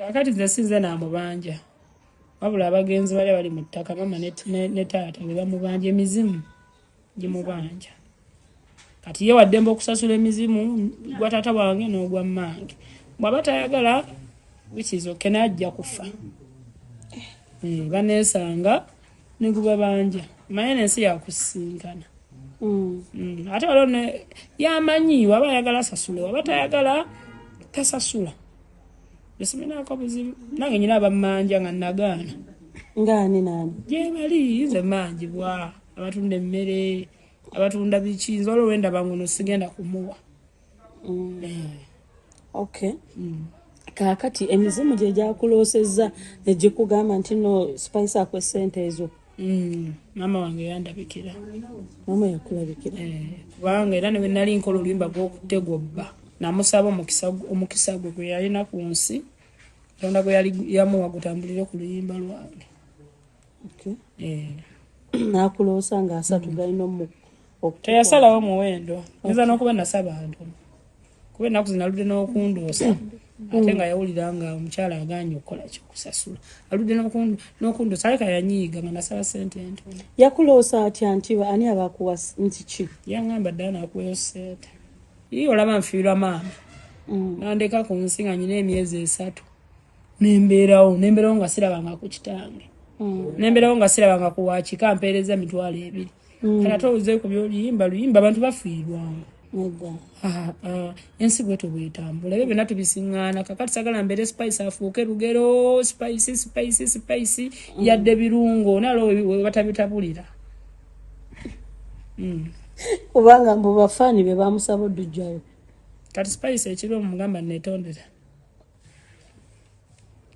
Kakati nze sinze namubanja, wabula abagenzi bali bali mu ttaka, mama ne taata be bamubanja, emizimu gimubanja. Kati ye waddembe okusasula emizimu gwa taata wange n'ogwa mmange. Bw'aba tayagala, which is okay, naye ajja kufa. Baneesanga ne gubabanja, manye nensi yakusisinkana. Ate waliwo ne yamanyi waba ayagala asasule, waba tayagala tasasula. Esiminaako buzibu, nange nyina abammanja nga nagaana. Ngaani naani? Gyebali, nze manjibwa abatunda emmere, abatunda biki. Nze waliwo lwendaba nguno sigenda kumuwa. Okay, kaakati emizimu gye gyakuloosezza ne gikugamba nti no Spice akwe sente ezo? Maama wange yandabikira. Maama yakulabikira? Eh, kubanga era ne nali nkola oluyimba gw'okutegobba, namusaba omukisa, omukisa gwe gwe yalina ku nsi, Katonda gwe yali yamuwa, gutambulire ku luyimba lwange. Eh. N'akuloosa nga 30 galina Teyasalawo muwendo, nyinza n'okuba nasaba ntono, kuba ennaku zino aludde n'okundoosa, ate nga yawulira nga omukyala aganye okukola kyokusasula, aludde n'okundoosa, aleka yanyiiga nga nasaba sente entono. Yakuloosa atya? Nti ani abakuwa nti ki? Yaŋŋamba ddala nakuweyo sente. Ii, olaba nfiirwa maama, nandeka ku nsi nga nyina emyezi 3, nembeerawo nga sirabanga ku kitange, nembeerawo nga sirabanga ku wakika mpeereza 20,000. Kati ate oze ku byoluyimba, luyimba abantu bafiirwanga. Nedda. Ah, ah, ensi bwetyo bwetambula, ebyo byonna tubisiŋŋaana. Kakati sagala mbeere Spice afuuke lugero, Spice, Spice, Spice, yadde birungo nalo batabitabulira. Kubanga mbu bafaani be bamusaba odujjayo. Kati Spice ekiro omugamba netondera.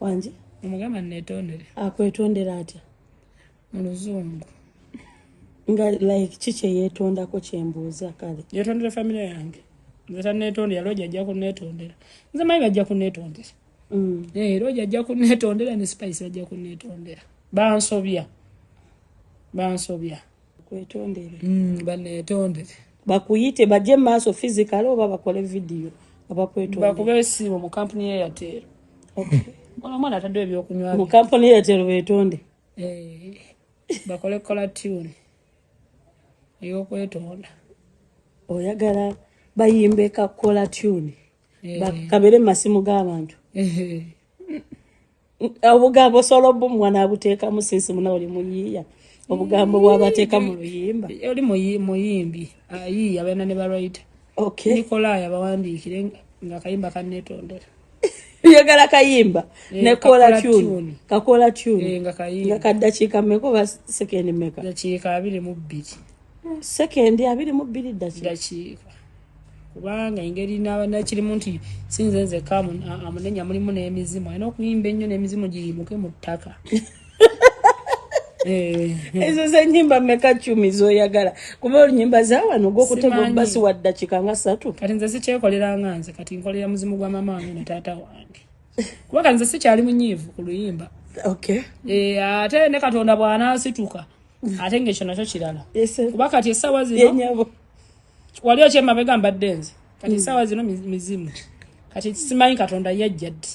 Wangi? Omugamba netondere. Akwetondera atya? Mu luzungu. Nga like ki kyeyeetondako kyembuuza kale? Yetondera famire yange, nze tanetondera. Lwoja ajja kunetondera, nze manyi bajja kunetondera. Eh, Roger ajja kunetondera ne Spice bajja kunetondera, bansobya, bansobya. Kwetondere. Banetondere. Bakuyite bajje mu maaso physical oba bakole vidiyo nga bakwetondera? Bakube esimu mu kampuni ye Airtel. Ono omwana ataddewo ebyokunywa. Mu kampuni Airtel beetonde? Eh, bakole caller tune ey'okwetonda. Oyagala bayimbe ka caller tune? Eh. Kabere mu masimu g'abantu? Eh. Obugambo osobola obumuwa n'abuteekamu, sinsi muna oli muyiiya, obugambo bwabateeka mu luyimba? Oli muyimbi ayiiya, balina ne balwaita. Nikolai abawandiikire nga kayimba kanetondera. Oyagala kayimba? Eh, Ne caller ka caller tune. tune. Ka caller tune. Eh, nga kayimba. Nga kaddakiika mmeka oba sekendi mmeka? Dakiika 22. Sekendi 22 ddakiika? Dakiika, kubanga engeri nakirimu nti sinze nzekka amunenya, mulimu n'emizimu, alina okuyimba ennyo n'emizimu giyimuke mu ttaka. Eh. Ezo zenyimba mmeka cumi zoyagala? Kuba olunyimba zawano gwokutega Simanyi. obubasi wa ddakiika nga 3. Kati nze sikyekolera nga nze, kati nkolera muzimu gwa mama wange ne taata wange, kuba kati nze sikyali munyiivu ku luyimba. Eh, ate ne Katonda bw'anaasituka, ate ngaekyo nakyo kirala, kuba kati essaawa zino Yenyabo. Wali okyemabega mbadde nze, kati essaawa zino mizimu, kati simanyi Katonda yajja ddi.